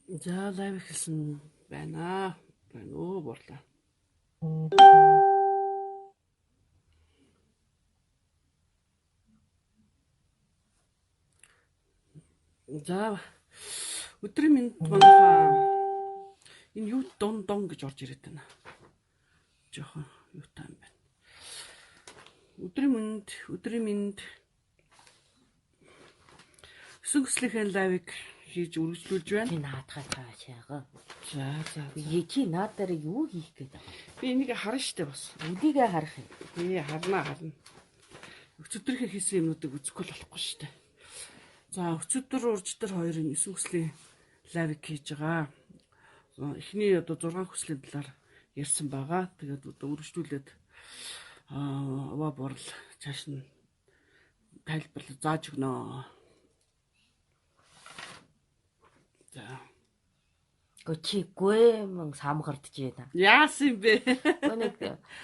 За live эхэлсэн байна. Байна уу борлаа. За өдрийн мэнд манайхаа энэ юу дон дон гэж орж ирээд байна. Жохон юутай юм байна. Өдрийн мэнд, өдрийн мэнд. Өсөн хүслийнхээ live ыг хийж үргэлжлүүлж байна. Чи наадхаа цааш яага. За за. Чи наад дээр юу хийх гээд байгаа юм? Би энийг харна штэ бас. Үдийгээ харах юм. Тий, харна харна. Өчигдрийнхээ хийсэн юмнуудыг үзэхгүй л болохгүй штэ. За өчигдөр уржтар хоёрын 9 хүслийн live ыг хийж байгаа. Эхний одоо 6 хүслийн талаар ярьсан байгаа. Тэгээд одоо үргэлжлүүлээд аваа борл цааш нь тайлбар зааж өгнө. За. Чи гүэмэн самгардж байна. Яасан юм бэ? Нэг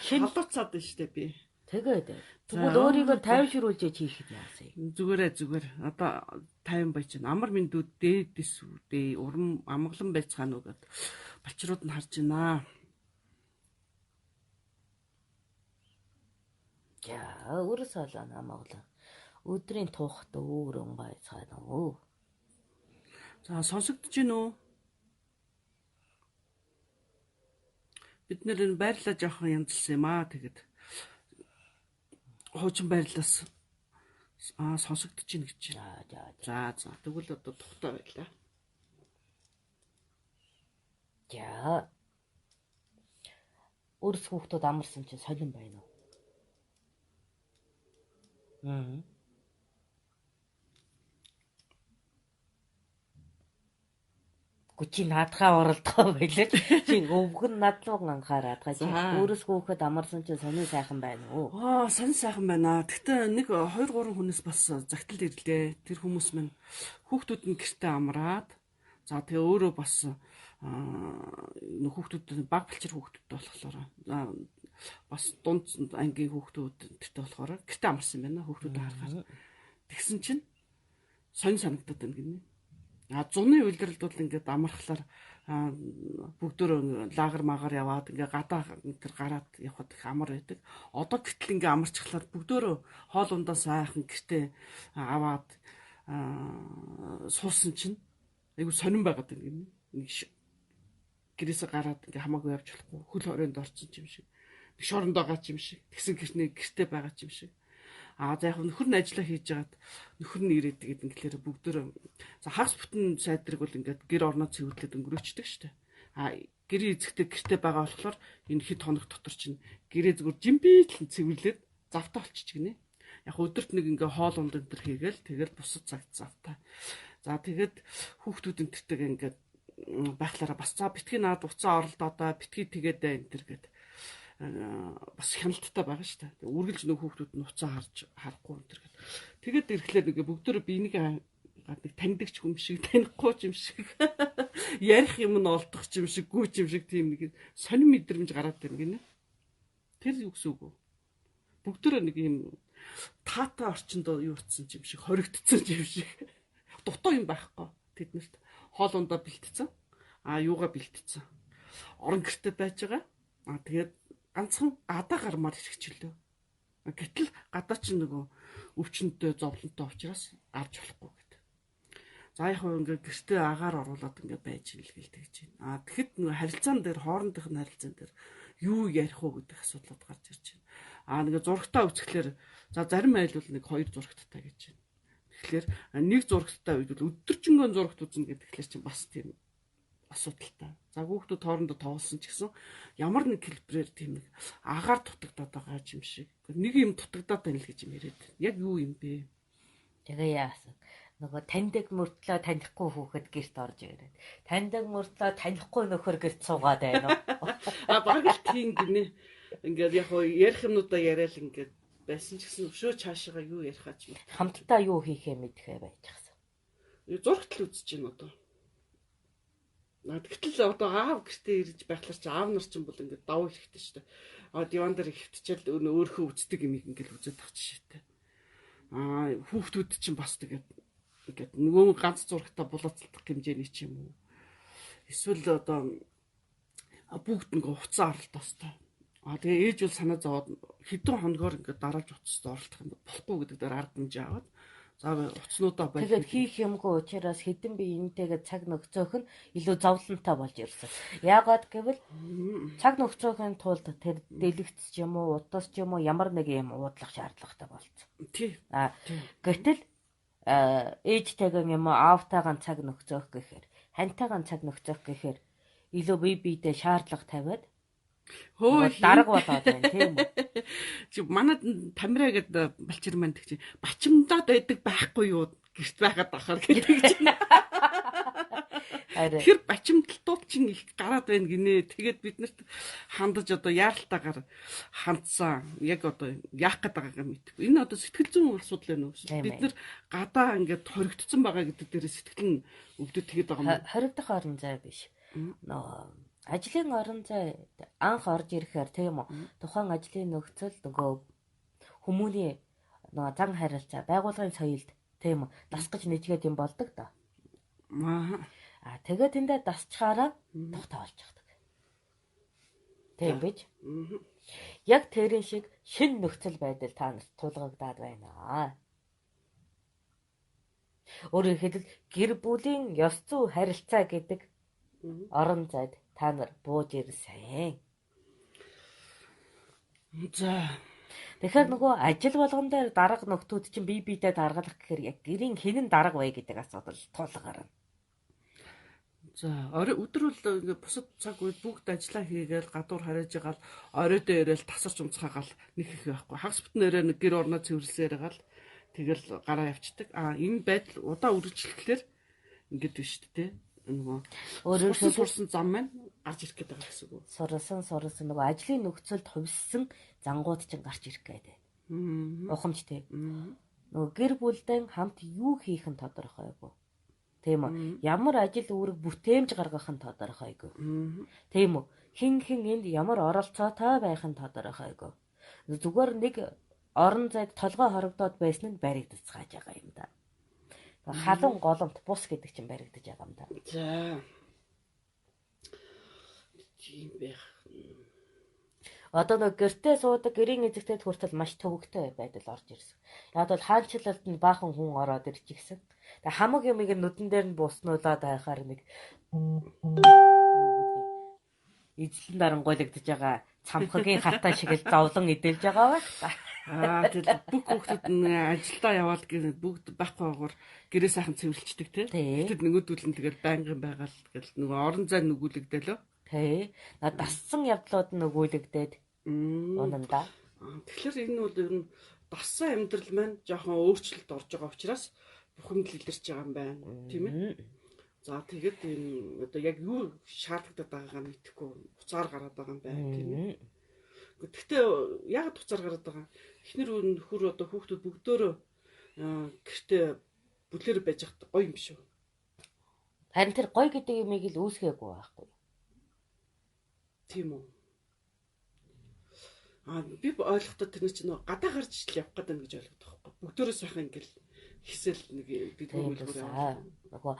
шин халууцаад байна штэ би. Тэгээд тэгвэл өөрийгөө тайвшруулж хийхэд яасан юм? Зүгээрээ зүгээр. Одоо тайван баяж байна. Амар мэндүүд дээдэс үдээ урам амгалан байцгаана уу гэд балчрууд нь харж байна. За өөрөөсөө л амгалан. Өдрийн туухт өөрөн байцгаана уу? За сонсогдож байна уу? Бид нэр энэ байрлаа жоохон янзлсан юм аа. Тэгээд хуучин байрлалаас сонсогдож байна гэж. За за. Тэгвэл одоо тухтай байлаа. За. Өөрс хүүхдүүд амарсан чинь сонин байна уу? Аа. Чи наадхаа оролдох байлаа. Чи өвгөн над руу анхаараад га. Чи өөрөөс хүүхэд амарсан чинь сонин сайхан байна уу? Аа, сонин сайхан байна. Гэхдээ нэг 2 3 хүнээс бас загтал ирлээ. Тэр хүмүүс минь хүүхдүүд нь гэртээ амраад за тэгээ өөрөө бас нөх хүүхдүүд баг балчир хүүхдүүд болохоор бас дунд ангийн хүүхдүүд тэртээ болохоор гэртээ амарсан байна хүүхдүүдээ харахаар. Тэгсэн чинь сонин санагдаад байна гинэ. А зуны улиралд бол ингээд амархлаар бүгдөө лагер магаар яваад ингээ гадаа тэр гараад явхад их амар байдаг. Одоо гэтэл ингээ амарчхлаар бүгдөө хоол ундаа сайхан гэртээ аваад суусан чинь айгу сонин байгаад байна гинэ. Нэг гэрээсээ гараад ингээ хамаагүй явж болохгүй. Хөл хорионд орсон юм шиг. Нэг шоронд байгаа юм шиг. Тэгсэн гэрнээ гэртээ байгаа юм шиг. А за яг нөхөр нь ажиллаа хийж хагаад нөхөр нь ирээд тэгээд ингэлээр бүгдөө за хагас бүтэн сайдрыг бол ингээд гэр орноо цэвэрлээд өнгөрөөчдөг штэ. А гэрийн эзэгтэй гэртээ байгаа болохоор энэ хэд хоног дотор чинь гэрээ зүгээр жимбийлэн цэвэрлээд завтаа болчих гинэ. Яг өдөрт нэг ингээ хоол унд энэ төр хийгээл тэгэл бусад цагт завтаа. За тэгээд хүүхдүүд энэ төртэйг ингээд байхлаараа бас за битгий наад уцаа оролдоодоо битгий тэгээд энэ төр гээд бас хяналттай байгаа шүү дээ. Үргэлж нөх хүүхдүүд нь уцаа харж харахгүй энэ төр гээд. Тэгээд ирэхлээр нэг бүгдөө би нэг нэг таньдаг ч юм шиг танихгүй ч юм шиг ярих юм нь олдох ч юм шиг гүү ч юм шиг тийм нэг сонин мэдрэмж гараад ирнэ гинэ. Тэр юу гэсэн үг вэ? Бүгдөө нэг юм таатай орчинд юу утсан юм шиг хоригдсон юм шиг дутуу юм байхгүй тэднэрт хоол ундаа бэлтцэн. А юугаа бэлтцэн. Орон гэрте байж байгаа. А тэгээд ганцхан гадаа гармаар хэрэгчлээ. Гэтэл гадаа чинь нөгөө өвчнөдөө зовлонтой учраас гарч болохгүй гэдэг. За яг хөө ингээд гэртээ агаар оруулаад ингээд байж илгээл тэгж байна. А тэгэхэд нөгөө харилцаан дээр хоорондынх нь харилцаан дээр юу ярих уу гэдэг асуудлууд гарч ирж байна. А нэг зурагтаа үзэхлээр за зарим айл бол нэг 2 зурагттай гэж байна. Тэгэхээр нэг зурагттай үед бол өдөржингөө зурагт үзнэ гэдгээр чинь бас тийм асуудалтай. За хүүхдүүд хоорондоо тоглосон ч гэсэн ямар нэг хэлбэрээр тийм нэг агаар дутагдаад байгаа юм шиг. Нэг юм дутагдаад байна л гэж юм яриад. Яг юу юм бэ? Тэгээ яасан? Нөгөө таньдаг мөртлөө танихгүй хүүхэд гэрт орж ирээд. Таньдаг мөртлөө танихгүй нөхөр гэрт суугаад байна уу? А баг л тийм гинэ. Ингээд яг хоо ярих юмнуудаа яриад ингээд байсан ч гэсэн өшөө цаашаага юу ярихаа ч юм. Хамтдаа юу хийхээ мэдхээ байж гасан. Зурагт л үзэж байна одоо. Гэтэл одоо аав гэртээ ирж байхлаар чи аав нар чинь бол ингээд давуу хэрэгтэй шүү дээ. А диван дээр хөвтчээл өөрхөө үздэг юм ингээд үзээд тах жишээтэй. Аа хүүхдүүд чинь бас тэгээд ингээд нөгөө ганц зурагта булаацалдах хэмжээний ч юм уу. Эсвэл одоо бүгд ингээ утсан оролдох хэвээр. А тэгээ ээж бол санаа зовоод хэдэн хоногоор ингээ дараалж утастай оролдох юм болохгүй гэдэг дээр арга хэмжээ аваад за утаснуудаа боль. Тэгээд хийх юмгүй учраас хэдэн би энтэйгээ цаг нөхцөөх нь илүү зовлонтой болж ирсэн. Яагаад гэвэл цаг нөхцөхийн тулд тэр дэлгэц ч юм уу, утас ч юм уу ямар нэг юм уудлах шаардлагатай болцсон. Тий. А гэтэл ээжтэйгээ юм уу аавтайгаа цаг нөхцөөх гэхээр, хантайгаа цаг нөхцөөх гэхээр илүү бие биедээ шаардлага тавиад хөө дарга болоод байна тийм үү? Чи манад Тамира гэдэг балчир маань тэг чи бачимдаад байдаг байхгүй юу гэрт байгаад ахаар гэдэг чинь. Тэр бачимдалтууд чинь их гараад байна гинэ. Тэгээд биднэрт хандаж одоо яаралтайгаар хандсан. Яг одоо яах гээд байгаагаа мэдэхгүй. Энэ одоо сэтгэл зүйн асуудал байна уу? Бид нар гадаа ингээд хоригдсон байгаа гэдэг дээр сэтгэл нь өвдөд тэгээд байгаа юм. Хоригдох орон зай биш. Нөгөө ажлын орон зай анх орж ирэхээр тийм үү? Тухайн ажлын нөхцөл нөгөө хүмүүний нөгөө зан харилцаа, байгууллагын соёлд тийм үү? Дасгаж нэжгээд юм болдог доо. Аа тэгээд тэндээ дасчхаараа тухтай болж явдаг. Тийм биз? Яг тэрэн шиг шин нөхцөл байдал та нарт тулгагдаад байна. Өөрөөр хэлбэл гэр бүлийн ёс зүй харилцаа гэдэг орон зайд та нар бууж ирсэн. За. Тэгэхээр нөгөө ажил болгон дээр дарга нөхдүүд чинь бие биедээ даргалах гэхээр яг гэрийн хинэн дарга вэ гэдэг асуудал тулгарна. За, орой өдөр бол ингээ бусад цаг үед бүгд ажиллаа хийгээл гадуур харж байгаа л орой дээр ирээл тасарч умцхаагаал нэг их байхгүй. Хагас бүтэн өрөө нэг гэр орноо цэвэрлсээр байгаа л тэгэл гараа явцдаг. А энэ байдал удаа үргэлжлэхлээр ингээд биш үү те. Нөгөө өөрөөр сурсан зам маань гарч ирэх гээд байгаа гэсэн үг. Сурсан нөгөө ажлын нөхцөлд хувьссан зангууд чинь гарч ирэх гээд байна. Ухамжтай. Нөгөө гэр бүлдээ хамт юу хийх нь тодорхойгүй. Тийм үү? Ямар ажил үүрэг бүтээмж гаргах нь тодорхойгүй. Тийм үү? Хин хин энд ямар оролцоотой байх нь тодорхойгүй. Зүгээр нэг орон зайд толгой хорогдоод байсан нь баригдацгааж байгаа юм да. Халуун голомт бус гэдэг чинь баригдаж байгаа юм да. За. Тийм байх. Одоо нэг гэртээ суудаг гэрийн эзэгтэд хүртэл маш төвөгтэй байдал орж ирсэн. Яг бол хаанчлалд нь баахан хүн ороод ирж гисэн. Тэгээ хамаг юмыг нүдэн дээр нь буснуулаад байхаар нэг эзлэн дарангуйлагдж байгаа цамхагийн хатаа шиг л зовлон эдэлж байгаа байх та. Аа тэгэл бүх хүүхдүүд нь ажилдаа яваал бүгд байхгүй гэрээ сайхан цэвэрлждэг тий. Гэтэл нөгөөдөл нь тэгэл байнгын байгаал тэгэл нөгөө орон зай нүгүүлэгдээлөө. Тий. Дассан явдлууд нь нөгөөлөгдөөд унан да. Тэгэхээр энэ бол ер нь дассан амьдрал маань жоохон өөрчлөлт орж байгаа учраас бухимдал илэрч байгаа юм байна. Тийм ээ. За тэгээд энэ одоо яг юу шаардлагатай байгаагаа мэдэхгүй уцаар гараад байгаа юм байна тийм ээ. Гэхдээ яагаад уцаар гараад байгаа? Эхнэр нөхөр одоо хүүхдүүд бүгдөөрөө гэртээ бүлээр байж хат гоё юм биш үү? Харин тэр гоё гэдэг юмыг л үүсгээгүй байхгүй. Тийм үү? Аа би ойлгохдоо тэр чинь нөгөө гадаа гарч ижил явах гэдэг гэж ойлгох байхгүй. Бүгдөөрөө сайхан ингээл хисэл нэг бидгүй мөлгөр яваа. Нөгөө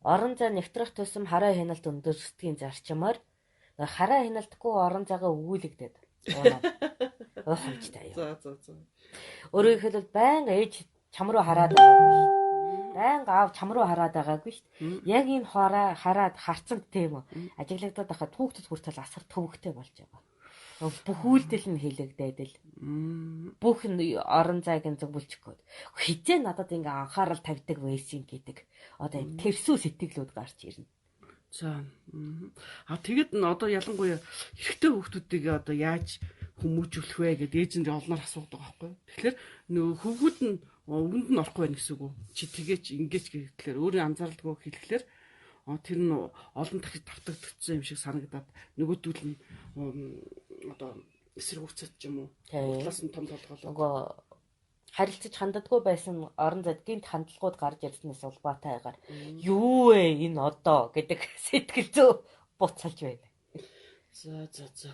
орон зай нэвтрэх тусам хараа хяналт өндөрсдгийн зарчмаар хараа хяналтгүй орон зайгаа өгүүлэгдээд уунаад уухамжтай юу. За за за. Өөрөөр хэлбэл байнга ээж чам руу хараад байгаагүй шүү дээ. Байнга аав чам руу хараад байгаагүй шүү дээ. Яг энэ хораа хараад харцанд тийм үү. Ажиглагдаад байхад хүүхдүүд хүртэл асар төвөгтэй болж байгаа. Бүх үйлдэл нь хэлэгдээд л бүх орон зайг нь зөвлөчих гээд хизээ надад ингээ анхаарал тавьдаг байсан гэдэг одоо юм тэрсүү сэтгэлүүд гарч ирнэ. За. А тэгэд н одоо ялангуяа эрэгтэй хүүхдүүдийг одоо яаж хүмүүжүүлэх вэ гэдээ ээж нар олноор асуудаг байхгүй. Тэгэхээр нөгөө хөвгүүд нь өвөнд нь орохгүй байх гэсэн үг үү? Чи тэгээч ингэж гэхлээр өөрийн анзааралгүй хэлэхлээр тэр нь олон дахиж давтагдчихсан юм шиг санагдаад нөгөөдөл нь одоо эсэргүүцэд ч юм уу талаас нь том толгоолоо нөгөө харилцаж ханддаггүй байсан орон зайд гинт хандлагууд гарч ирснээс улбаатайгаар юу вэ энэ одоо гэдэг сэтгэл зүй буцалж байна. За за за.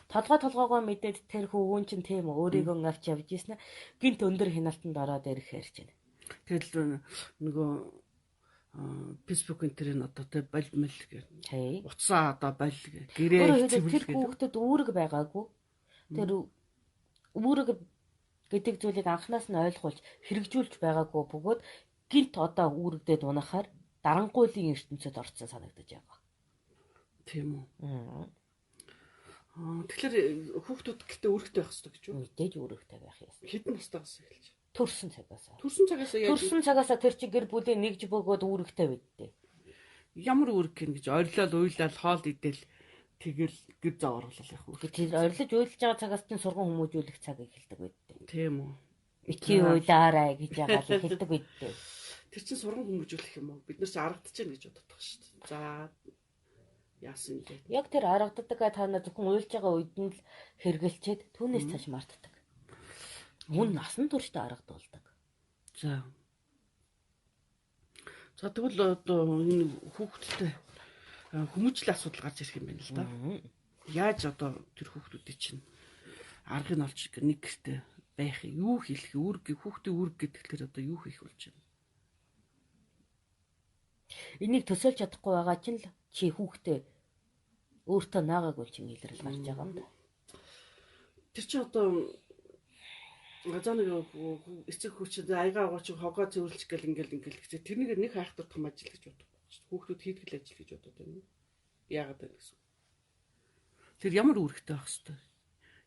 Толгой толгоогоо мэдээд тэр хүүн чинь тийм өөрийгөө авч явж ийсэн гинт өндөр хяналтанд ороод ирэхээр чинь. Тэгэл нөгөө Facebook энэ тэр нь одоо тэ болмол гэх. Утсаа одоо бол гэрээ цэвэрлэх тэр хүүхдэд үүрэг байгаагүй. Тэр үүрэг гэдэг зүйлийг анханаас нь ойлгуулж хэрэгжүүлж байгаагүй бөгөөд гинт одоо үүрэгдээд унахаар дарангуйлын ертөнцид орцсон санагдаж байгаа. Тийм үү. Тэгэхээр хүүхдүүд гэхдээ үүрэгтэй байх ёстой гэж үү? Мэдээж үүрэгтэй байх ёстой. Хэдэн настайгаас эхэлж? Төрсөн цагаас. Төрсөн цагаас яаж? Төрсөн цагаас тэр чинь гэр бүлийн нэгж бөгөөд үүрэгтэй байдтэй. Ямар үүрэг гин гэж орилол, уйлал, хоол идэл тэгэл гэр зав оруулал явах үүрэг. Тэр орилж уйлж байгаа цагаас чинь сурган хүмүүжүүлэх цаг эхэлдэг байдтэй. Тийм үү. Ити уйлаарай гэж яагаад эхэлдэг байдтэй. Тэр чинь сурган хүмүүжүүлэх юм уу? Бид нар ч аргадаж яах гэж боддог шүү дээ. За яасан бэ? Яг тэр аргаддаг та нар зөвхөн уйлж байгаа үед нь л хэргэлчээд түүнээс цааш мартдаг. Мөн насан туршдаа аргадуулдаг. За. За тэгвэл одоо энэ хүүхдтэй хүмүүжлийн асуудал гарч ирэх юм байна л да. Яаж одоо тэр хүүхдүүдийг чинь аргыг нь олж нэг гэртээ байх, юу хийх, үүрэг, хүүхдийн үүрэг гэдгээр одоо юу хийх болж байна? Энийг төсөөлж чадахгүй байгаа чинь л чи хүүхдээ өөртөө наагаагүй чинь илрэл гарч байгаа юм да. Тэр чинь одоо за нэг эцэг хүү чинь аягаа угаа чи хогоо цэвэрлж гэл ингээл ингээл гэж тэрнийг нэг хайхтар том ажил гэж бодохгүй шүү дээ. Хүүхдүүд хийдэг л ажил гэж бодоод байна. Яагаад вэ гэсэн. Тэр ямар үүрэгтэй байх хэвээр.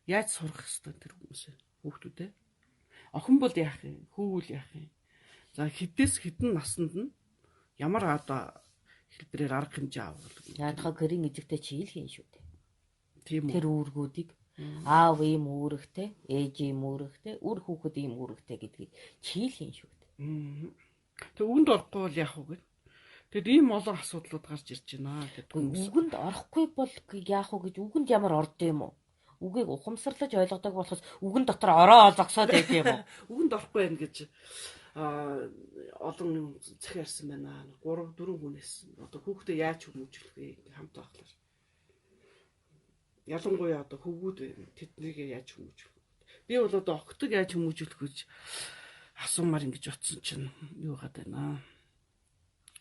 Яаж сурах хэвээр тэр хүмүүсээ хүүхдүүдээ. Охин бол яах юм? Хүү бол яах юм? За хэдээс хэдэн наснд нь ямар одоо хэлбэрээр арга хэмжээ авах вэ? Яадхаа гэрийн эзэгтэй чи ил хийн шүү дээ. Тийм үү. Тэр үүргүүдийг аав ийм үүрэгтэй, ээж ийм үүрэгтэй, үр хүүхэд ийм үүрэгтэй гэдгийг чи ил хийн шүү дээ. Тэг үгэнд орохгүй бол яах вэ гэв? Тэгэд ийм олон асуудлууд гарч ирж байна гэдэг хүмүүс. Үгэнд орохгүй бол яах вэ гэж үгэнд ямар орд юм уу? Үгийг ухамсарлаж ойлгодог болохоос үгэн дотор ороо зогсоод байд юм уу? Үгэнд орохгүй байх гэж олон юм захиа ярьсан байна. 3 4 хүнээс одоо хүүхдээ яаж хүмүүжүүлэх вэ хамт байхлаар. Ялангуяа одоо хөвгүүд байна. Тэднийг яаж хүмүүжүүлэх вэ? Би бол одоо охтыг яаж хүмүүжүүлэх гэж асуумаар ингэж утсан чинь юу гадаа байна.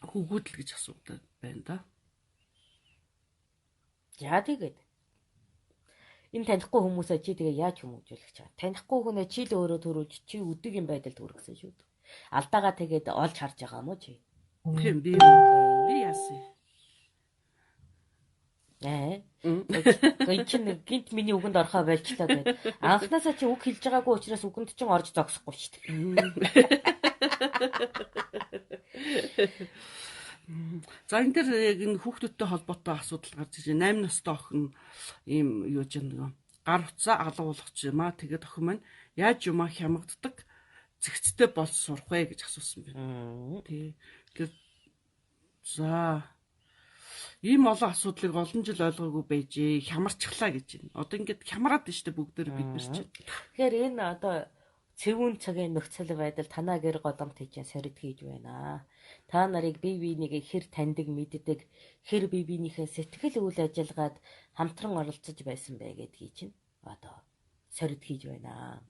Хөвгүүд л гэж асуудаг байна да. За тэгээд энэ танихгүй хүмүүсээ чи тэгээ яаж хүмүүжүүлэх чаа? Танихгүй хүнээ чи л өөрөө төрүүлж чи өдөг юм байдалд хүргэсэн шүү дээ. Алдаага тэгээд олж харж байгаа юм уу чи? Тийм би яасан. Гэхдээ чинь гинт миний үгэнд орохоо болчлоо гэд. Анхнаасаа чи үг хэлж байгаагүй учраас үгэнд чинь орж зогсохгүй шүү дээ. За энэ дээр яг энэ хүүхдүүдтэй холбоотой асуудал гарч ирж байна. 8 настай охин ийм юу гэж нэг гар утсаа алгуулах юм аа. Тэгээд охин маань яаж юмаа хямгаддаг зэгцтэй болж сурах вэ гэж асуусан байна. Тий. Тэгэхээр за ийм олон асуудлыг олон жил ойлгоогүй байжээ. Хямарчглаа гэж байна. Одоо ингээд хямраад байна шүү дээ бүгдээр бид нар чинь. Тэгэхээр энэ одоо цэвүүн цагийн нөхцөл байдал танаа гэр голомт хийж сорид хийж байна. Та нарыг бие биенийг хэр таньдаг мэддэг, хэр бие биенийхээ сэтгэл үйл ажиллагаад хамтран оролцож байсан бэ гэдгийг чинь одоо сорид хийж байна.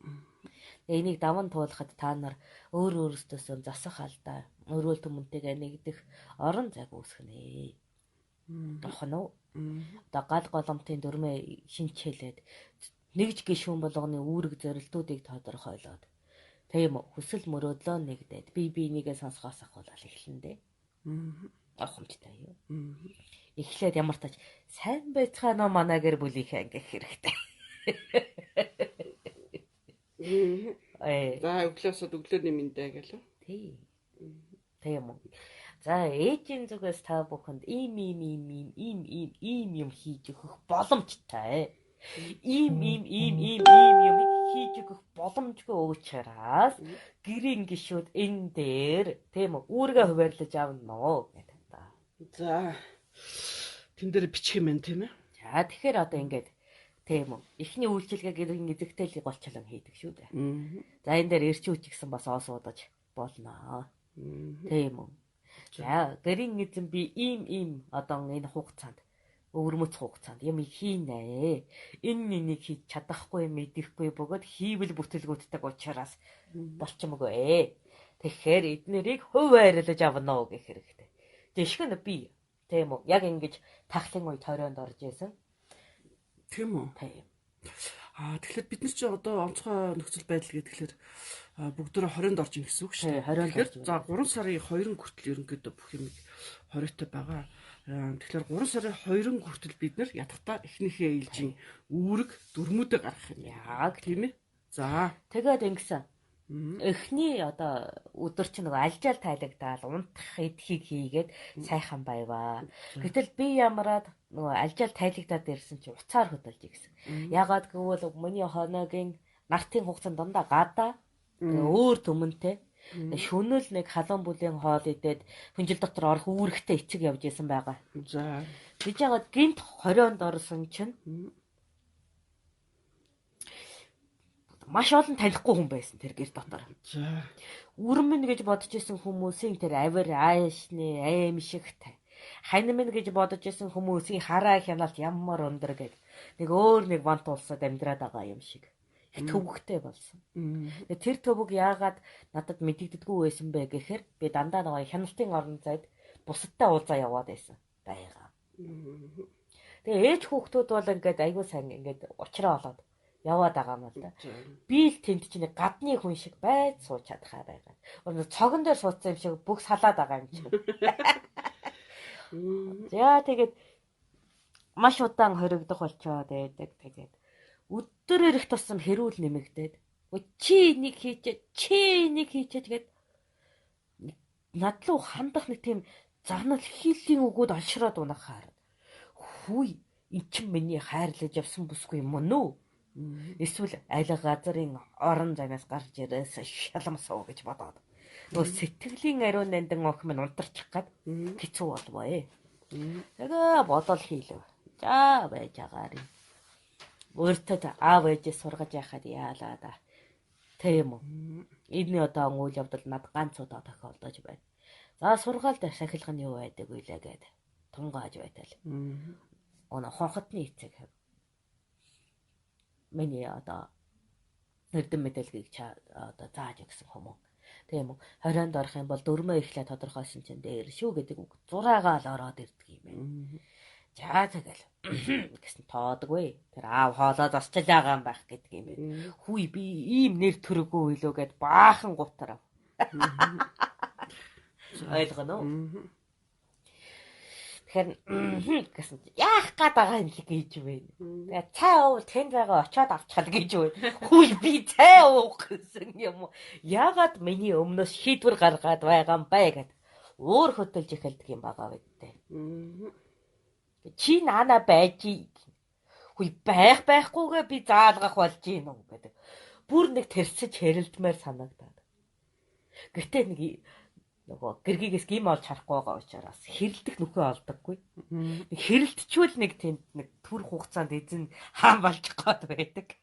Энийг даван туулахад та нар өөр өөрсдөөсөө засах алдаа, өрөөл түмэнтэйгээ нэгдэх орон зайг үүсгэнэ. Охин уу? Одоо гал голомтын дүрмээ шинчээлээд нэгж гишүүн болгоны үүрэг зорилтуудыг тодорхойлоод тийм хүсэл мөрөөдлөө нэгдээд бие биенийгээ сонсгоос ахуулаад эхлэн дээ. Ухамжтай юу? Эхлээд ямар тач сайн байцгаана уу манай гэр бүлийнхээ ингэх хэрэгтэй. За өглөөсөө өглөөний мэндэ гэлээ. Тий. Тийм үү. За ээжийн зүгээс та бүхэнд ийм ийм ийм ийм ийм ийм ийм юм хийж өгөх боломжтой. Ийм ийм ийм ийм ийм юм хийж өгөх боломжгүй учраас гэрийн гишүүд энэ дээр тийм үү үүргээ хуваарлаж авна уу гэдэг та. За тэн дээр бичих юм байна тийм ээ. За тэгэхээр одоо ингээд тийм үү эхний үйлчилгээ гэрийн эзэгтэй л голчлон хийдэг шүү дээ. За энэ дээр эрч хүч гэсэн бас оосуудаж болно. Тийм үү. За гэрийн эзэн би ийм ийм одоо энэ хугацаанд өвөрмөц хугацаанд юм хийнэ. Энэ энийг хийж чадахгүй мэдэхгүй бөгөөд хийвэл бүтэлгүйтдэг учраас болчмогөө. Тэгэхээр эднэрийг хувь хайрлаж авна уу гэх хэрэгтэй. Жишг нь би тийм үү? Яг ингэж тахлын үед 20-нд орж исэн. Тийм үү? Тийм. Аа тэгэхээр бид нар чи одоо онцгой нөхцөл байдал гэдэг тэгэхээр бүгдөө 20-нд орж ийн гэсэн үг шүү дээ. 20-нд орж. За 3 сарын 2 хүртэл ерөнхийдөө бүх юм 20-тай байгаа. Тэгэхээр 3 сарын 2 хүртэл бид нар ятгахтаа эхнийхээ ээлжийн үүрэг дүрмүүдээ гаргах юм. Яг тийм ээ. За. Тэгээд ингэсэн. Эхний одоо өдөр чинь нөгөө алжаал тайлагдаад унтах идэхийг хийгээд сайхан байваа. Гэтэл би ямраад нөгөө алжаал тайлагдаад ирсэн чинь уцаар хөдөлж гисэн. Ягаад гэвэл миний хоногийн нартын хугацаанд дандаа гадаа өөр түмэнтэй шөнөл нэг халуун бүлийн хоол идээд хүнжил дотор орох үүрэгтэй эцэг явж исэн байгаа. За. Тэгж яагаад гинт 20-нд орсон чинь маш олон танихгүй хүн байсан тэр гэр дотор. За. Үрмэн гэж бодож исэн хүмүүсийн тэр авир аашны аимшигт ханимэн гэж бодож исэн хүмүүсийн хараа хяналт ямар өндөр гэх нэг өөр нэг вант улсад амьдраад байгаа юм шиг их төвөгтэй болсон. Тэр төвөг яагаад надад мэдэгддэггүй байсан бэ гэхээр би дандаа нөгөө хяналтын орон зайд бусадтай уулзаа яваад байсан байгаа. Тэгээ ээж хүүхдүүд бол ингээд айгүй сайн ингээд уучраа олоод яваад байгаа юм л да. Би л тэнд чинь гадны хүн шиг байж сууж чадхаа байгаа. Цогон дээр суудсан юм шиг бүх салаад байгаа юм чинь. За тэгээд маш удаан хоригдох болчоод байдаг. Тэгээд өдөр ирэх тусам хэрүүл нэмэгдээд чи энийг хийчээ, чи энийг хийчээ тэгээд над руу хандах нэг тийм занал хийлийн өгөөд олшроод унахаар. Хүй, эн чинь миний хайрлаж явсан бүсгүй мөн үү? Эсвэл аль газрын орон зайнаас гарч ирээс шаламсуу гэж бодоод. Нөгөө сэтгэлийн ариун нандин охин минь унтарчих гад хэцүү болов ээ. Тэгээ бодол хийлв. За байж агаарэ. Өөртөө аав ээжээ сургаж яхад яалаа да. Тийм үү. Энэ одоо үйл явдал над ганц удаа тохиолдож байна. За сургаалд сахилга нь юу байдаг вэ гээд тунгааж байтал. Оноо хонхотны эцэг миний одоо эрдэм мэдээлгийг одоо зааж өгсөн хүмүүс. Тийм үү. 20-нд орох юм бол дөрмөө ихлэ тодорхойлсон чинь дээр шүү гэдэг үг зураагаа л ороод ирдэг юм байна. За тэгэл гэсэн тоодгүй. Тэр аав хоолоо засчлаагаа юм байх гэдэг юм байна. Хүй би ийм нэр төрөгүй илүү гэд баахан гутарав. Ойлгоно уу? Тэгэхээр гэсэн чи яах гээд байгаа юм шиг гэж байна. Тэгээ цай уувал тэнд байгаа очиод авчихал гэж байна. Хүй би цай уух гэсэн юм уу? Яагаад миний өмнөөс шийдвэр гаргаад байгаа юм бэ гэд өөр хөтөлж эхэлдэг юм байгаа байдтэй. Чи наана байж. Хүй байх байхгүйгээ би заалгах болж гин үү гэдэг. Бүр нэг тэрсэж хэрэлдмээр санагдаад. Гэтэ нэг нөгөө гэргийгээс гим олж харахгүй байгаа учраас хэрэлдэх нөхөө олдоггүй. Нэг хэрэлдчихвэл нэг тэнд нэг төр хугацаанд эзэн хаан болж гоод байдаг.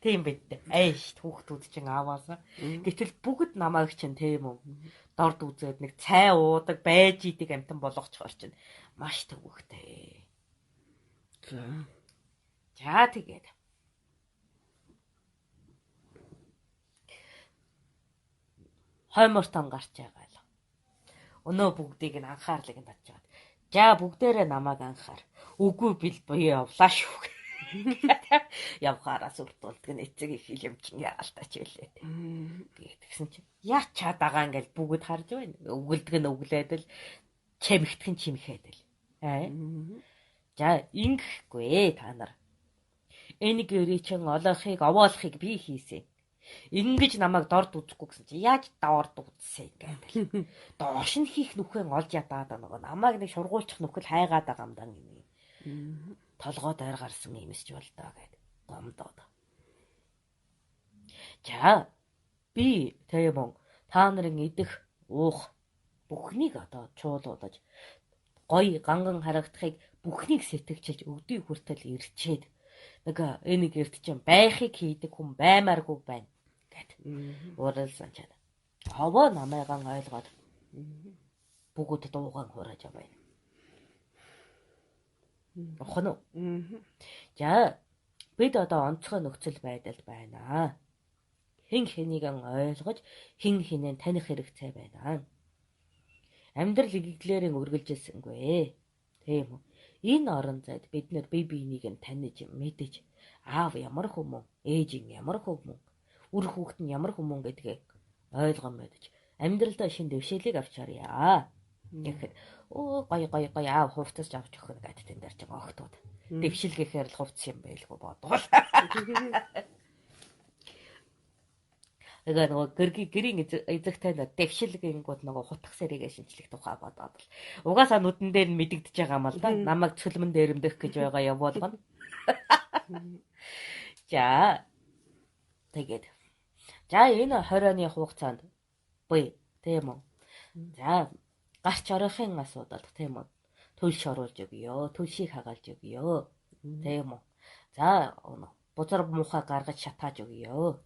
Тийм бидтэй. Айш хүүхдүүд чинь ааваасаа. Гэтэл бүгд намайг чинь тийм үү. Дорд үзээд нэг цай уудаг, байж идэг амтан болгочихор чинь маш төвөгтэй. За. За тэгээд хоймортон гарч байгаа л. Өнөө бүгдийг нь анхаарлыг нь татж аваад. За бүгдээрээ намайг анхаар. Үгүй бил буяа явлаа шүү. Явхаараас өртүүлдэг нь эцэг их хилэмчин яалтаач байлээ. Гэтгсэн чинь яа чад байгаа ингээл бүгд харж байна. Өгөлдөг нь өглөөд л чимэгдэх нь чимхэд л. Аа. За ингэхгүй та нар. Энэ гэрээ чин олоохыг овоолохыг би хийсэн. Ингэж намайг дорд үзэхгүй гэсэн чи яаж дорд үзсэн гэдэг. Доош нь хийх нүхэн олж ядаад нөгөө намайг нэг шургуулчих нүхэл хайгаад байгаа юм даа юм. Толгой дайр гарсан юмсч бол доо гэд гомдоод. За би тийм үү та нарын идэх уух бүхнийг одоо чуулуулаж гоё ганган харагдахыг бүхнийг сэтгэжлж өгдүй хүртэл ирчээд нэг энэ гэрт чинь байхыг хийдэг хүн баймааргүй байна гэд ууралсан чад. Ховоо намайгаан ойлгоод бүгд дуугаан хурааж яваа. Охин уу? За бид одоо онцгой нөхцөл байдалд байна. Хэн хэнийг ойлгож хэн хинээ таних хэрэгцээ байна. Амьдрал игэлээрэн үргэлжилсэнгүй. Тийм үү? Энэ орон зайд бид нэр бие биенийг нь таних, мэдэж, аав ямар хүмүүн, ээж нь ямар хүмүүн, үр хүүхэд нь ямар хүмүүн гэдгээ ойлгон мэдэж, амьдралдаа шин дэвшээлийг авч харъя. Тэгэхэд өө гой гой гой аав хувцас авч өгөх гэдэг тэн дээр ч огтуд. Дэвшил гэхээр л хувцас юм байлгүй бодвол. Тэгээ нөгөө гэрийн эзэгтэй нөө дэвшил гингүүд нөгөө хутгах сэрийгээ шинжлэх тухай бодоод л. Угаасаа нүдэн дээр нь мэдэгдэж байгаа юм л да. Намайг цөлмөн дээрэмдэх гэж байгаа юм болгоно. За. Тэгээд. За энэ 20 оны хугацаанд буй тийм үү. За гарч орохын асуудал тийм үү. Төлш оруулж өгье. Төлшийг хагаалж өгье. Тийм үү. За бузар муухай гаргаж шатааж өгье.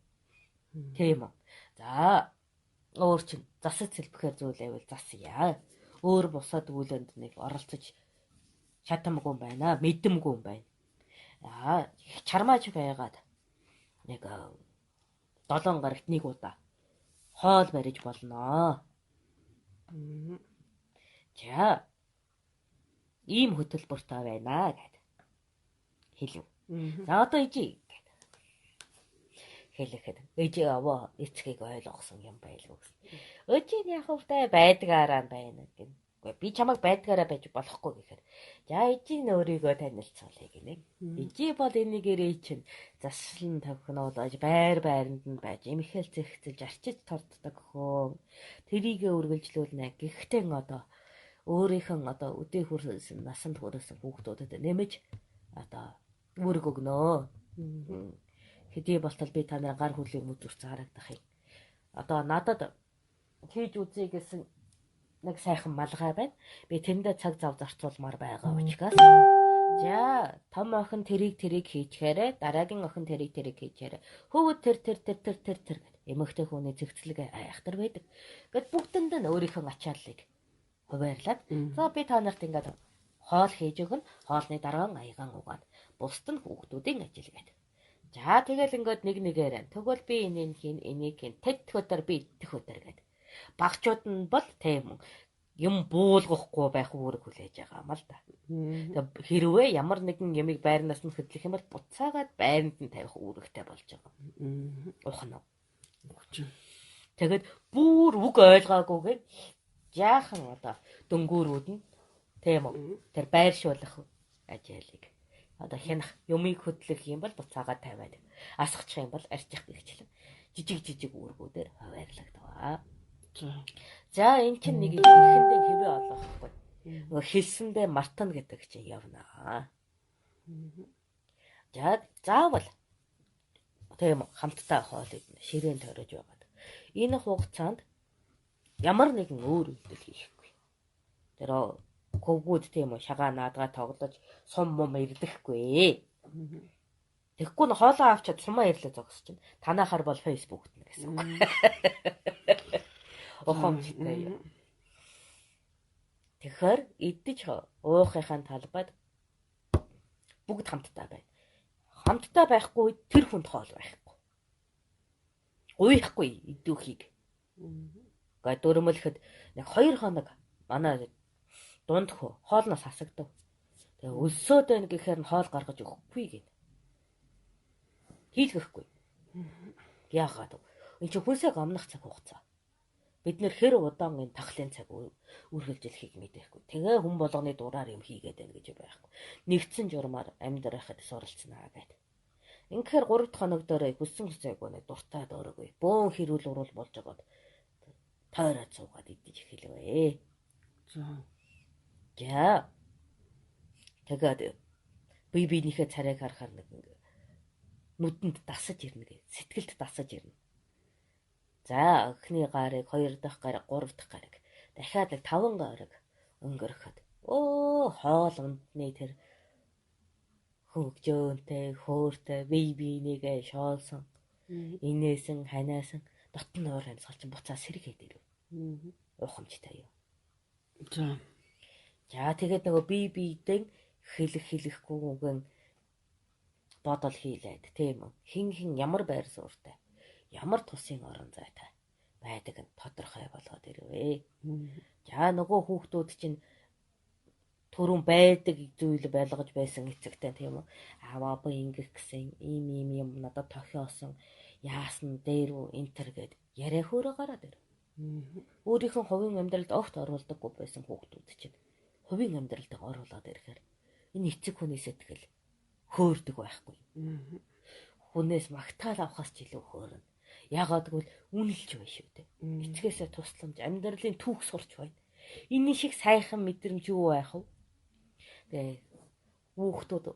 Тийм үү. За өөр чинь засаж сэлбэхээр зүйл байвал засъя. Өөр бусад үйлэнд нэг оролцож чадамгүй байна, мэдэмгүй юм байна. Аа чармааж байгаад нэг 7 гарагт нэг удаа хоол барьж болноо. За ийм хөтөлбөртэй байна гэд хэлв. За одоо ижи гэд хэлэхэд ээжээ аваа эцгийг ойлгосон юм байлгүй гэсэн. Өөжийн яах вэ байдгаараа байна гэн. Үгүй би чамайг байдгаараа байж болохгүй гэхээр. За ээжийн өөрийгөө танилцуулъя гинэ. Ээжи бол энийгээрээ чинь заслан тохиноолож байр байранд нь байж эмхэл зэгцэлж арчиж торддог хөө. Тэрийгэ үргэлжлүүлнэ. Гэхдээ одоо өөрийнх нь одоо өдөө хүрсэн насанд хүрсэн хүүхдүүдэд нэмэж одоо үүрэг өгнө. Хэдий болтол би та нарын гар хүрлийн үзүүрч харагдах юм. Одоо надад хийж үзье гэсэн нэг сайхан малгай байна. Би тэндээ цаг зав зарцуулмаар байгаа учраас. За том охин тэрийг хийчихээрээ, дараагийн охин тэрийг хийчихээрээ. Хөвгүүд тэр тэр тэр тэр тэр тэр гэд эмэгтэй хүний зэгцлэг айхтар байдаг. Гэт бүгдэнд нь өөрийнхөө ачааллыг хуваарлаад. За би та нарт ингээд хоол хийж өгнө. Хоолны дараа аягаан угаана. Бусд нь хүүхдүүдийн ажил гэдэг. За тэгэл ингээд нэг нэгээр тэгвэл би энийг хийн, энийг хийн, тэт өдөр би итгэх өдөр гэд. Багчууд нь бол тийм юм буулгахгүй байх үүрэг хүлээж байгаа юм л да. Тэгээ хэрвээ ямар нэгэн ямиг байрнаас нь хөдлөх юм бол буцаагаад байранд нь тавих үүрэгтэй болж байгаа. Ухна. Тэгээд бүр үг ойлгоогүйгээ жаахан одоо дөнгүүрүүд нь тийм үү тэр байршуулах ажиалыг одоо хянах юмыг хөдлөх юм бол буцаагаад тавиад асгачих юм бол арчих гэгчлэн жижиг жижиг үүргүүдээр хуваарлагдав. За эн чинь нэг эхэндээ хэвээ олгохгүй. Нөгөө хэлсэндээ мартана гэдэг чинь явна. За заавал тийм хамтдаа хоол идэнэ, ширээн тойрож байгаад. Энэ хугацаанд ямар нэгэн өөр үйлдэл хийхгүй. Тэр хөвгүүд тийм үү шагаа наадгаа тоглож сум мум ирдэхгүй. Тэгэхгүй нь хоолоо авчиад сумаа ирлээ зогсож чинь. Танахаар бол фэйсбүүкт нэ гэсэн үг. Ухамжтай юу. Тэгэхээр идэж уухынхаа талбайд бүгд хамтдаа байна. Хамтдаа байхгүй тэр хүнд хоол байхгүй. Гуйхгүй идүүхийг. Гэ дөрмөлөхөд нэг 2 хоног манай дунд хоолноос хасагдав. Тэгээ өлсөөд байна гэхээр нь хоол гаргаж өгөхгүй гин. Хийлгэхгүй. Яагаад вэ? Энд чинь хүнсээ гомнох цаг хугацаа. Бид нэр хэр удаан энэ тахлын цаг үргэлжлэхийг мэдэхгүй. Тэгээ хүн болгоны дураар юм хийгээд байна гэж байхгүй. Нэгдсэн журмаар амьдрахад суралцнаа гэд. Ингэхээр 3 дахь хоног дээр хүссэн хүсээгүй нэг дуртай доороогүй. Бөөн хэрүүл уруул болж байгаад тойроод суугаад идэж эхэлвэ. За. За. Тэгээд бие биенийхээ царайг харахаар нэг нүдэнд дасаж ирнэ гэ. Сэтгэлд дасаж ирнэ. За, эхний гарыг, хоёр дахь гарыг, гурав дахь гарыг. Дахиад нэг 5 гарыг өнгөрөхөд хоол ундны тэр хөгжөөнтэй, хөөртэй, бие биенийгээ шоолсон. Инээсэн, ханиасан дотн уур амьсгал чинь буцаа сэргээд ирэв. Ухамжтай юу. За. За тэгээд нөгөө бие биедэн хэлэх хэлэхгүйгэн бодол хийлээд тийм үү. Хин хин ямар байр суурьтай, ямар тусын орон зайтай байдаг нь тодорхой болгоод ирвэ. За нөгөө хүүхдүүд чинь түрүүн байдаг зүйл байлгаж байсан эцэгтэй тийм үү? Ааваа би ингэх гэсэн ийм ийм юм надад тохиосон. Яасан дээр үү энтер гэд яриа хөөрэ гараад ир. Өөрийнх нь хувийн амьдралд огт оруулдаггүй байсан хүүхдүүд чинь хувийн амьдралд оруулаад ирэхээр энэ эцэг хүний сэтгэл хөөрдөг байхгүй. Хүнээс магтаал авахаас ч илүү хөөрнө. Яагаад гэвэл үнэлж байна шүү дээ. Эцгээсээ тусламж, амьдралын түүх сурч байна. Энэ шиг сайхан мэдрэмж юу байх вэ? Тэгээ хүүхдүүд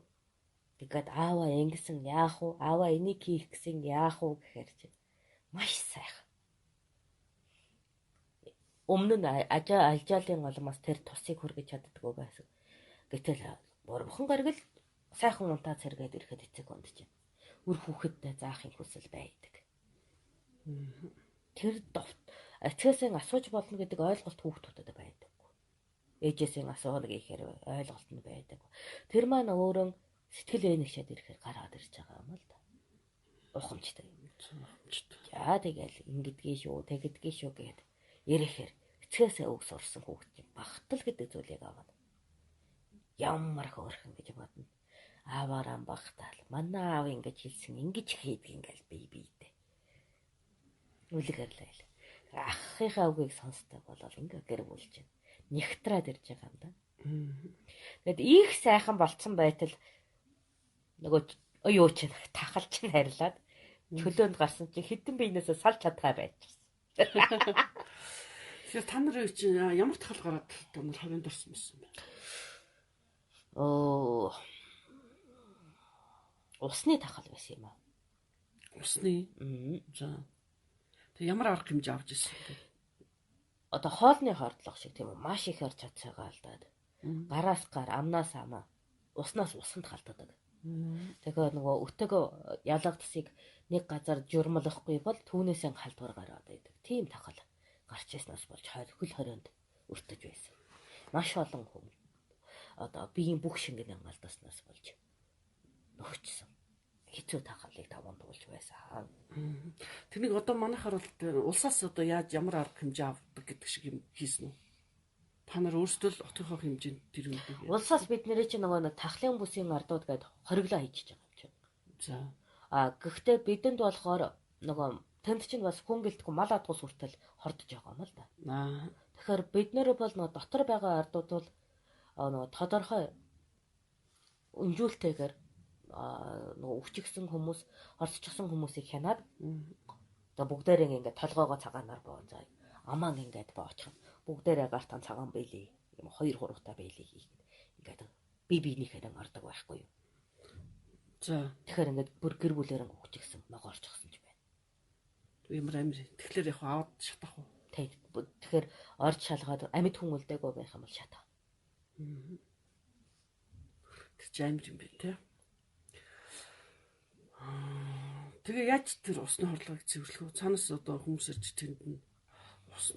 тэгээд ааваа ингэсэн яах вэ? Ааваа энийг хийх гэсэн яах вэ гэхээр чинь маш сайхан. Өмнө нь ажаалын улмаас тэр тусыг хүргэж чаддаггүй байсан. Гэтэл бурхан гаргал сайхан унтаа цэргээд ирэхэд эцэг хүнд чинь үр хүүхэдтэй заахын хүсэл байдаг. Тэр эцгээсээ асууж болно гэдэг ойлголт хүүхдүүдэд байдаг. Ээжээсээ асууна гэхээр ойлголт нь байдаг. Тэр маань өөрөө сэтгэл энэгшээд ирэхээр гараад ирж байгаа юм л да. Ухамжтай. За тэгэл ингэдгий шүү, тэгдгий шүү гэхэд ирэхээр эцгээсээ үг сурсан хүүхд чинь багтал гэдэг зүйлийг авна. Ямар хөөрхөн гэж бодно. Ааваараа багтаал. Манай аав ингэж хэлсэн, ингэж хийдэг ингээл бие биедээ. Үлгэрлээ. Ахынхаа үгийг сонсдог болол ингээ гэр бүл чинь нягтраад ирж байгаа юм да. Тэгэд их сайхан болцсон байтал нөгөө юу чинь тахал чинь харилаад чөлөөнд гарсан чинь хідэн биенээсээ салж чадхаа байчихсан. Тэгэхээр та нарын чинь ямар тахал гараад та нар хавьнд орсон байсан бэ? Оо. Усны тахал байсан юм аа. Усны? За. Тэг ямар арга хэмжээ авч ирсэн бэ? Одоо хоолны хордлого шиг тийм үү? Маш ихээр чадсайгаа алдаад. Гараас гар, амнаас амаа, уснаас усанд халддаг. Тэгэхээр нөгөө өтөг ялгагдсыг нэг газар журмалахгүй бол түүнээсээ халдвар гараад байдаг. Тийм тахал гарч ирснээс болж хөл хорионд өртөж байсан. Маш олон хүн одоо биеийн бүх шингэн алдааснаас болж нөхчсөн. Хэцүү тахалыг таван туулж байсан. Тэрнийг одоо манайхаар бол улсаас одоо яаж ямар арга хэмжээ авдаг гэдэг шиг юм хийсэн үү? Та нар өөрсдөө л отынхоо хэмжээнд тэр үнийг. Улсаас бид нэрээ чинь нөгөө тахлын бүсийн ардууд гээд хориглоо хийчихэж байгаа юм чинь. За. А гэхдээ бидэнд болохоор нөгөө тэнд чинь бас хүн гэлтгүй мал адгуус хүртэл хордож байгаа юм л да. Тэгэхээр бид нэр бол нөгөө дотор байгаа ардууд бол нөгөө тодорхой өнжүүлтэйгээр нөгөө өвчгсөн хүмүүс, орцчихсан хүмүүсийг хянаад одоо бүгдээрээ ингээд толгоогоо цагаанаар боо. За амаан ингээд боочих. Бүгдээрээ гартаа цагаан бэлий. Юм 2 3 та бэлий хийх. Ингээд би биенийхээ ордог байхгүй юу. За. Тэгэхээр ингээд бүр гэр бүлээр өвчгсөн, ногоорчихсон ч байна. Ямар амир. Тэгэхээр яг аваад шатах уу? Тэг. Тэгэхээр орж шалгаад амьд хүн үлдээгүй байх юм бол шатах. Тэр чинь амир юм бэ те. Тэгээ яаж тэр усны хорлогыг цэвэрлэх вэ? Цаанаас одоо хүмүүс ирж тэнд нь ус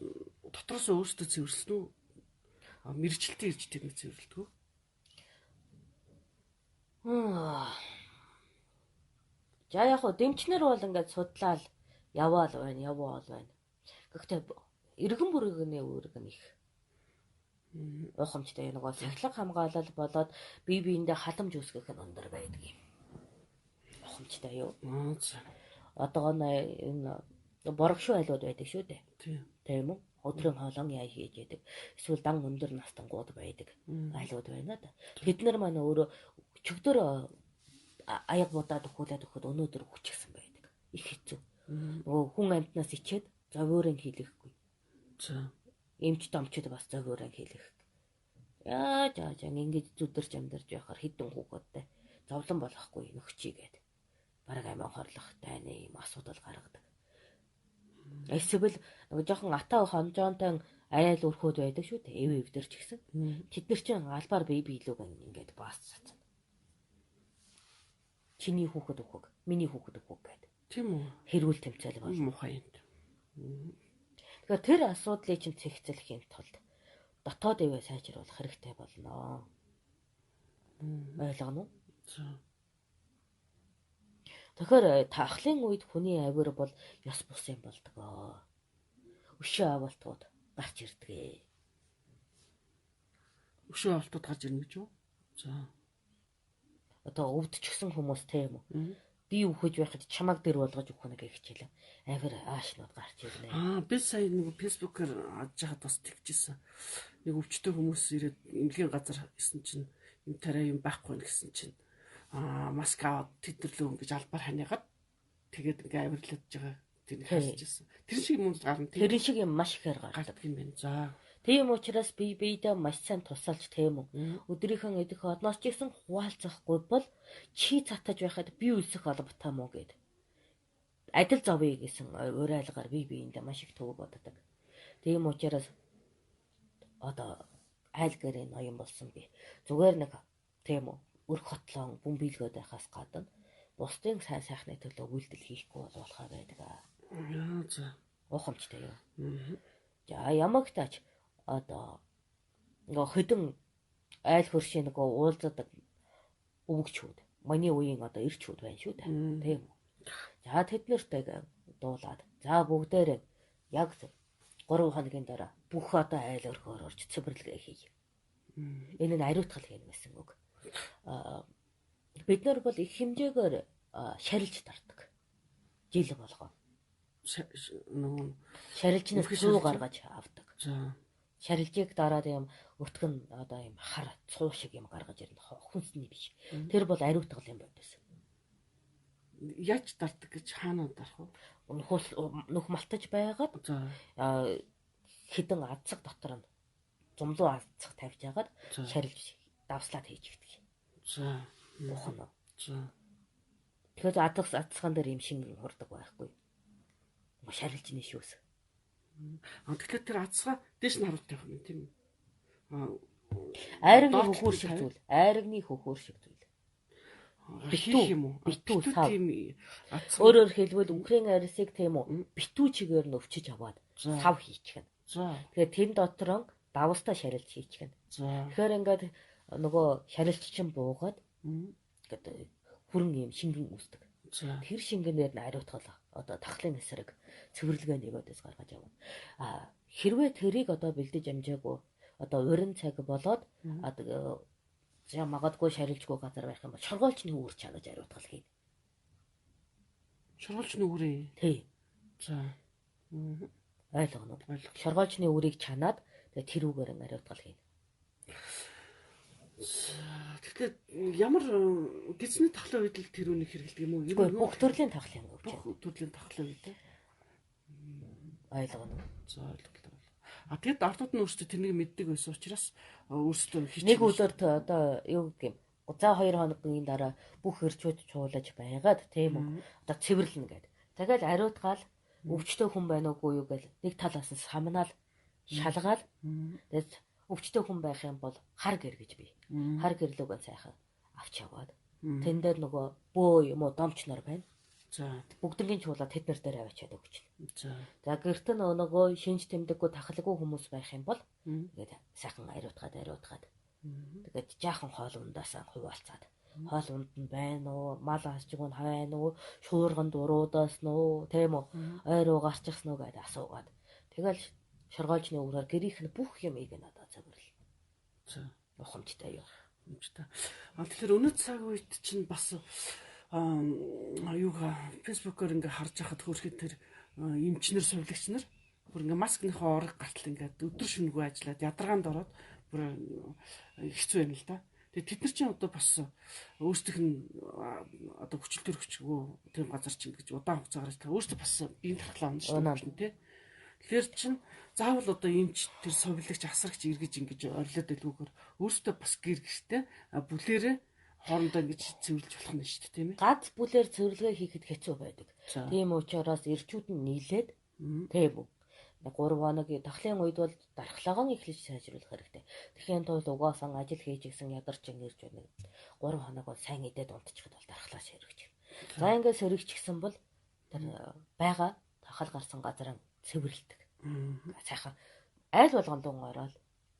дотроос өөрсдөө цэвэрлсэн үү? Мэргэжилтэн ирж тэрнийг цэвэрлэдэг үү? За яг хуу дэмчнэр бол ингээд судлаал яваал байна, яваал байна. Гэхдээ иргэн бүргний үүрэг нь их ухамжтай нөгөө сахилга хамгаалал болоод бие биендээ халамж үүсгэх нь өндөр байдаг юм. Ухамжтай юу? Одоо энэ борогшуу айлууд байдаг шүү дээ. Тийм үү? Өдрийн хоолон яа хийж яадаг. Эсвэл дан өндөр настангууд байдаг айлууд байна да. Тэд нар маань өөрөө чөгдөр аяг будаад өгүүлээд өгөхөд өнөөдөр хүчгсэн байдаг. Их хэцүү. Нөгөө хүн амьтнаас ичээд зовиорын хийлэхгүй. За. Эмч домчд бас зовиорын хийлэх. Яаж яаж ингэж зүдэрч амьдарч байхаар хідэн хүүхэдтэй зовлон болохгүй нөхчийгээд бараг амиа хорлох тайны юм асуудал гаргадаг. Эсвэл нөгөө жоохон ата хонжоонтой арай л өрхөөд байдаг шүү дээ. Эв эвдэр ч гэсэн. Тэд нар чинь албаар бие биелүүг ингээд баас цацна. Чиний хүүхэд өгөх, миний хүүхэд өгөх гэдэг. Тийм үү? Хэрүүл тэмцээл бол. Муухай юм. Тэгэхээр тэр асуудлыг чинь цэгцлэхийн тулд дотоод ивэ сайжруулах хэрэгтэй болно. Ойлгоно уу? За. Тэгэхээр тахлын үед хүний авир бол ёс бус юм болдгоо. Өшөө авалтууд гарч ирдэг. Өшөө авалтууд гарч ирнэ гэж юу? За. Одоо өвдчихсэн хүмүүс тийм үү? Би үхэж байхад чамайг дэр болгож өгөх нэг хичээлээ. Авир аашнууд гарч ирнэ. Аа, би сая нэг фэйсбүүкээр аж хахад бас тэгжсэн. Нэг өвчтөй хүмүүс ирээд эмнэлгийн газар исэн чинь юм тариа юм байхгүй гэсэн чинь аа маск аваад тэдэрлөө ингэж албаар ханиагаад тэгээд ингээ авирлаж байгаа тэрийг харж ирсэн. Тэр шиг юм гарна тийм. Тэр шиг юм маш ихээр гардаг юм байна. За. Тийм учраас бие биедээ маш сайн тусалж тийм үү. Өдрийнхөө идэх одноос ч гэсэн хуваалцахгүй бол чи цатаж байхад би үлсэх албатай мó гэд. Адил зовъё гэсэн уриалгаар бие биендээ маш их төвөг боддог. Тийм учраас одоо айл гэрээ ноён болсон би. Зүгээр нэг тийм үү өрх хотлон бүм биелгээд байхаас гадна бусдын сайн сайхны төлөө үйлдэл хийхгүй бол болохоо байдаг. Аа за. Ухамжтай юу. За ямагтаач одоо нөгөө хөдөн айл хөршийн нөгөө уулздаг өвөгчүүд миний үеийн одоо эрчүүд байна шүү дээ. Тийм үү. За тэд нартай дуулаад за бүгдээрээ яг 3 хоногийн дараа бүх одоо айл өрхөөр орж цэвэрлэгээ хий. Энэ нь ариутгал хийнэ гэсэн үг. Бид нар бол их хэмжээгээр шарилж дардаг. Жил болгоо. Нөгөө шарилжнаас цуу гаргаж авдаг. За. Шарилжийг дараад юм өтгөн одоо юм хар цуу шиг юм гаргаж ирнэ. Хүнсний биш. Тэр бол ариутгал юм бодсон. Яаж дардаг гэж хаана дарах вэ? Нүх малтаж байгаад хідэн адсаг дотор нь зумлуу адсаг тавьж агаад шарилж давслаад хийж өгдөг. За. Ухна. За. Тэгэхээр адсаган дээр юм шингэн хурдаг байхгүй. Шарилж нэ шүүс. А тэгэхээр тэр адсгаа дээш нь харуулт тавих юм тийм үү? Айрагны хөхөр шиг зүйл. Айрагны хөхөр шиг зүйл. Битүү юм уу? Битүү сав. Өөрөөр хэлбэл үхрийн арьсыг тийм үү? Битүү чигээр нь өвчиж аваад сав хийчихнэ. За. Тэгэхээр тэн дотроо давстаа шарилж хийчихнэ. За. Тэгэхээр ингээд нөгөө шарилч чинь буугаад ингээд хүрэн юм шингэн үүсдэг. За. Тэр шингэнээр нь ариутгал одоо тахлын эсрэг цэвэрлэгээ нөгөөдөөс гаргаж авна. А хэрвээ тэрийг одоо бэлдэж амжаагүй одоо уран цаг болоод за магадгүй шарилжгүй газар байх юм бол шоргоолчны үүр чанаж ариутгал хийнэ. Шоргоолчны үүрээ. Тий. За. Ойлгоно уу? Шоргоолчны үүрийг чанаад тэгээ тэрүүгээр нь ариутгал хийнэ. Тэгэхээр ямар гисний тахлын үед л тэр үнийг хэрэглэдэг юм уу? Үгүй бүх төрлийн тахлын өвч. Бүх төрлийн тахлын үед. Ойлгоно. За ойлголоо. А тэгэд ардууд нь өөрсдөө тэрнийг мэддэг байсан учраас өөрсдөө хийчих. Нэг өдөр одоо юу гэдэг юм? За 2 хоногийн дараа бүх эрчүүд чуулаж байгаад тийм үү? Одоо цэвэрлэнэ гэд. Тэгэл ариутгаал өвчтөй хүн байна уугүй юу гэл нэг талаас нь самнаал шалгаал. Тэгээд өвчтөй хүн байх юм бол хар гэр гэж би. Хар гэрлүүг сайхан авч яваад. Тэн дээр нөгөө бөө юм уу домч нар байна. За. Бүгднгийн чуулаа тэд нар дээр аваачаад өгч. За. За гэрт нь нөгөө шинж тэмдэггүй тахалгүй хүмүүс байх юм бол тэгээд сайхан ариутгаад. Тэгээд жаахан хоол ундаасаа хуваалцаад. Хоол унд нь байна уу? Мал асчиг нь байна уу? Шуурганд уруудаас нь уу? Тийм үү? Ой руу гарчихсан уу гэдээ асуугаад. Тэгэл шоргоолжны үүрээр гэрийнх нь бүх юмыг нь одоо цэвэрлэнэ. За. Ухамжтай юу? Ухамжтай. А тэгэхээр өнөө цаг үед чинь бас юугаа фэйсбүүкээр ингээ харж байхад хөөрхөн тэр эмчнэр сувилагч нар бүр ингээ маскныхоо орог гартал ингээ өдөр шөнөгүй ажиллаад ядаргаанд ороод бүр хэцүү байна л да. Тэгээ тэд нар чинь одоо бас өөрсдөх нь одоо хүчил төрөгчгөө тийм газар чинь гэж удаан хугацаагаар ажиллаа. Өөрсдөө бас биеийн тархлаа унна шүү дээ тий. Тэгэхээр чин заавал одоо эмч тэр сувилагч асрагч эргэж ингэж орилоод байлгүйгээр өөрсдөө бас гэр гэртээ бүлээрээ хоорондоо ингэж цэвэрлж болох нь шүү дээ тийм ээ. Гац бүлээр цэвэрлэгээ хийхэд хэцүү байдаг. Тийм учраас эрчүүд нь нийлээд тийм үү. 3 хоног тахлын үед бол дархлаагаан эхлэж сайжруулах хэрэгтэй. Тэгэхийн тулд угаасан ажил хийж гисэн ядарч ирж байна. 3 хоног бол сайн идээд унтчихад бол дархлаа сэргэж. За ингээд сэргийчихсэн бол тэр байгаа тахал гарсан газар цэвэрлдэг. Сайхан айл болгон дун ороод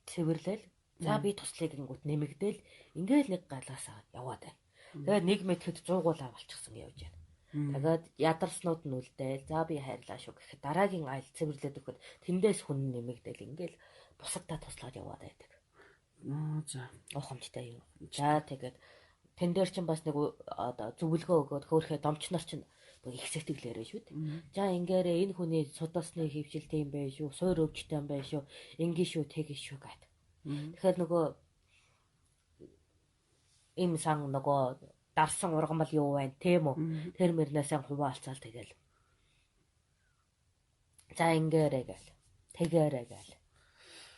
цэвэрлээл. За би туслая гингүүт нэмэгдээл ингээл нэг галаасаа яваад байна. Тэгээд нэг мэтгэд 100 гуулаа болчихсон явж байна. Тэгээд ядарснууд нь үлдээл. За би хайрлаа шүү гэхэд дараагийн айл цэвэрлээд өгөхөд тэндээс хүн нэмэгдээл ингээл бусаддаа туслаад яваад байдаг. Аа за. Ухамжтай юу. За тэгээд тэн дээр чинь бас нэг одоо зөвлөгөө өгөөд хөөхөө домч нар чинь их сэтгэлээрээ шүү дээ. За ингээрээ энэ хүний судаасны хөвшил тийм байх шүү, суур өвчтэй юм байх шүү, ингэ шүү, тэг шүү гэд. Тэгэхээр нөгөө им сан нөгөө дарсан ургамал юу байна тийм үү? Тэр мөрнөөсөө хуваалцаал тэгэл. За ингээрээ гэл. Тэгээрээ гэл.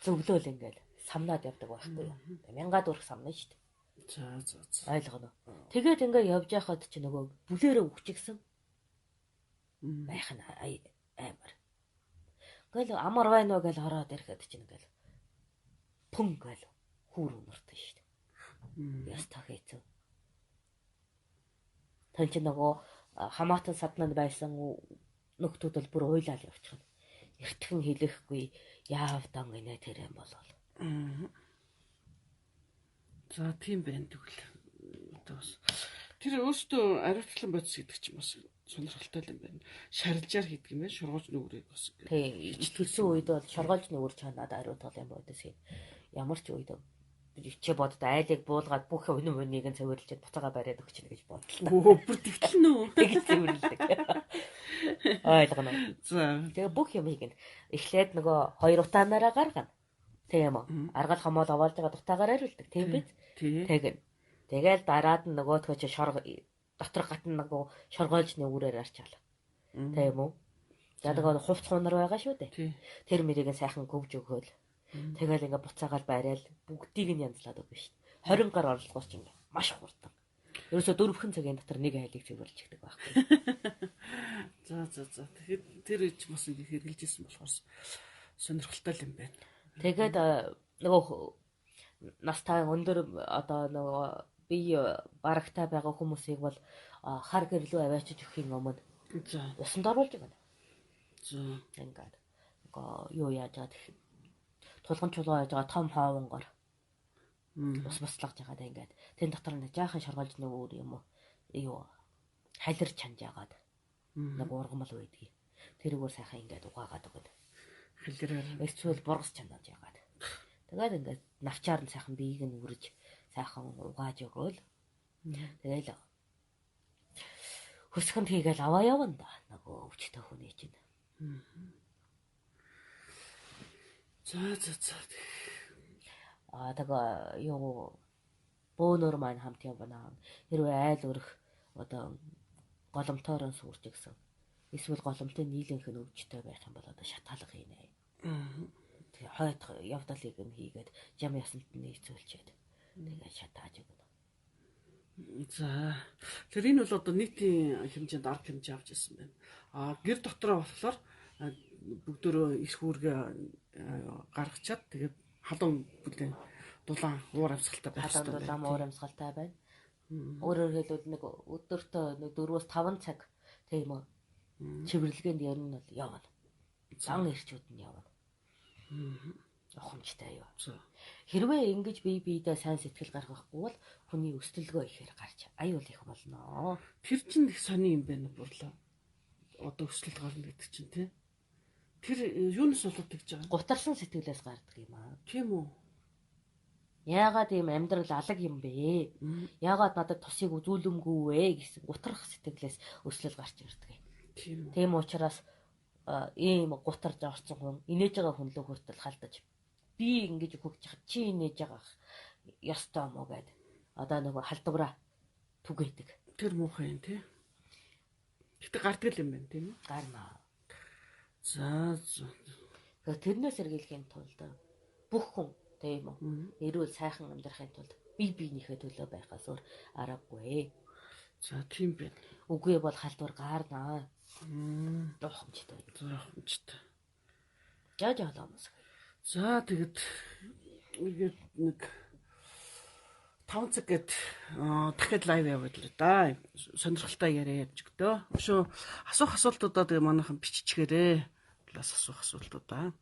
Зөвлөөл ингээл самнаад явдаг байхгүй юу? Мянгаад өрх самна шүү дээ. За за за. Ойлгоно. Тэгээд ингээ явж байхад чи нөгөө бүлээрээ үхчихсэн байх нь амар. Ингээл амар байна уу гэж ороод ирэхэд чинь ингээл пүн гэл хүүр үнэртэй шүү дээ. Яста хэцүү. Тэн чи нөгөө хамаатан саднанд байсан нөхдүүд бол бүр уйлал явчихна. Эртхэн хэлэхгүй яавдан гинэ тэр юм болол. За тийм байна тэгвэл. Одоо бас тэр өөртөө ариутгалан бодис гэдэг чинь бас сонирхолтой юм байна. Шарилжаар хийдэг юм байна. Шоргоолж нүгрийг бас. Тийм. Тэгсэн үед бол шоргоолж нүгэр чанаад ариутгал юм бодис юм. Ямар ч үед чи бодод айлыг буулгаад бүх үнэн үнийг нь цэвэрлжээд буцаага бариад өгч гэж бодлоо. Өө бүр тэгтэл нөө. Тэгэл цэвэрлдэг. Ойлгоно. За. Тэгээ бүх юмыг нь эхлээд нөгөө хоёр утаанаараа гаргана. Тийм үү? Аргал хомоол овоолж байгаа дутаагаар ариулдаг. Тийм биз? Тэгнь. Тэгэл дараад нь нөгөөдхөө чи шорго дотор гатна нөгөө шоргоолж нүгүүрээр арчаал. Тийм үү? За нөгөө хувц хунар байгаа шүү дээ. Тэр мэрийг нь сайхан гөвж өгөөл. Тэгэл ингээ буцаагаал барайл бүгдийг нь янзлаад өгнө шүү дээ. 20 гар орлогоос ч ингээ маш хурдан. Ерөөсө 4 цагийн дотор нэг айлыг цэвэрлж өгдөг байхгүй. За за за. Тэгэхээр тэр ч бас ингээ хэрэгжилжсэн болохоор сонирхолтой юм байна. Тэгээд нөгөө настай өндөр одоо нөгөө бие барагтай байгаа хүмүүсийг бол хар гэрлүү аваачиж өгөхийн өмнө за усанд оруулж өгнө. За ингээд нөгөө юу яаж байгаа тулган чулуу яаж байгаа том хоовонгоор ус буслаж байгаа да ингээд тэн дотор нэг жаахан шоргоолж нэг өөр юм уу юу халир чанж яагаад нэг ургамал байдгийг тэрүүгээр сайхан ингээд угаагаад өгöd. Халираар эсвэл бургас чанаж яагаад. Тэгээд ингээд навчаар нь сайхан биеийг нь үрж сайхан угааж өгөөл. Тэгэл хөсгөнд хийгээл аваа явна да нөгөө өвчтөе хүний чинь. За за за. Аа тэгээ юу бөөнөр маань хамт явна. Хэрвээ айл өрх одоо голомтоор нь сүрч гисэн. Эсвэл голомтын нийлэнх нь өвчтэй байх юм бол одоо шатаалга хийнэ. Тэгээ хойд явдалыг нь хийгээд жам ясанд нь нийцүүлчихэд тэгээ шатааж өгнө. За. Тэр энэ бол одоо нийтийн хэмжээнд арга хэмжээ авч ирсэн байна. Аа гэр дотроо болохоор бүгдөө эрх үүргээ гаргачаад тэгээд халуун бүлээн дулаан уур амьсгалтай байх хэрэгтэй. Халуун дулаан уур амьсгалтай байна. Өөрөөр хэлбэл нэг өдөртөө нэг 4-5 цаг тийм үү чивэрлэгээнд ер нь бол явна. Зан ирчүүд нь явна. Ухамжтай юу. Хэрвээ ингэж бие биедээ сайн сэтгэл гаргахгүй бол хүний өсөлгөө ихээр гарч аюул их болно. Тэр чинь их сони юм байна бурлаа. Одоо өсөлт гарна гэдэг чинь тий. Тэр юунаас болоод тэгж байгаа? Гутарсан сэтгэлээс гардаг юм аа. Тийм үү? Яагаад ийм амьдрал алаг юм бэ? Яагаад надад тусыг үзүүлэмгүй вэ гэсэн гутрах сэтгэлээс өслөл гарч ирдэг. Тийм үү? Тийм учраас ийм гутарж орсон хүн инээж байгаа хүн лөө хүртэл халдаж би ингэж өгч яхад чи инээж байгаа ёстой юм уу гэд одоо нөгөө халдвараа түгээдэг. Тэр муухай юм тий. Гэтэ гардаг л юм байна тийм үү? Гарна. За. Тэгэхээр тэрнээс сэргийлэхийн тулд бүх хүн тийм үү? Эрүүл сайхан амьдрахын тулд бие биенийхээ төлөө байхаас өөр аргагүй. За тийм байна. Үгүй бол халдвар гарна. Ухамжтай. За ухамжтай. Жаа жаалаа мас. За тэгэд ингээд нэг 5 цаг гээд дахиад лайв яваад л да. Сонирхолтой яриа явж өгдөө. Өшөө асуух асуултуудаа тэгээ манайхан биччихээрээ. Бас асуух асуултуудаа.